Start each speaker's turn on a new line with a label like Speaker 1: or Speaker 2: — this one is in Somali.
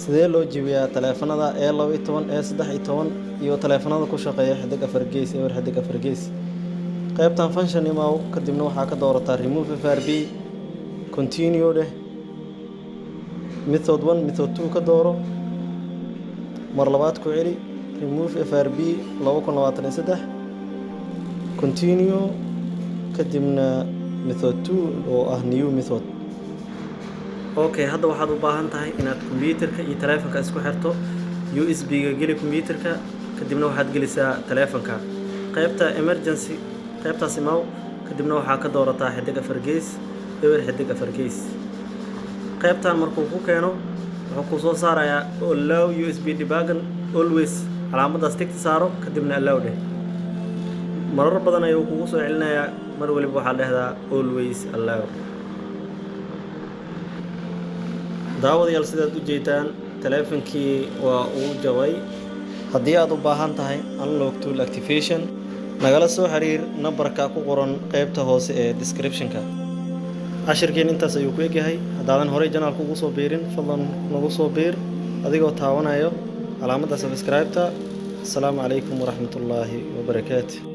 Speaker 1: Sidee loo jebiyaa taleefanada A12, A13 iyo taleefanada ku shaqeeya *4*#*4? Qaybtan function imaw, kadibna waxaa ka doorataa remove FRP, continue dheh, method 1, method 2 ka dooro. Mar labaad ku celi, remove FRP 2023, continue, kadibna method 2 oo ah new method. Okay, hadda waxaad u baahan tahay inaad kombiyuutarka iyo taleefanka isku xirto. USB-ga geli kombiyuutarka, kadibna waxaad gelisaa taleefanka. Qaybta emergency, qaybtaas imaw, kadibna waxaa ka doorataa *4*#*4. Qaybtan markuu ku keeno, wuxuu ku soo saarayaa allow USB debugging always. Calaamadaas tick-ta saaro, kadibna allow dheh. Marar badan ayuu kugu soo celinayaa. Mar waliba waxaad dhehdaa always allow. Daawadayaal, sidaad u jeedaan, taleefankii waa uu jabay. Haddii aad u baahan tahay unlock tool activation, nagala soo xiriir nambarka ku qoran qaybta hoose ee description-ka. Cashirkeen intaas ayuu ku egyahay. Haddaadan horey channel-ka ugu soo biirin, fadlan nagu soo biir adigoo taabanayo calaamadda subscribe-ta. Asalaamu calaykum waraxmatullaahi wabarakaatu.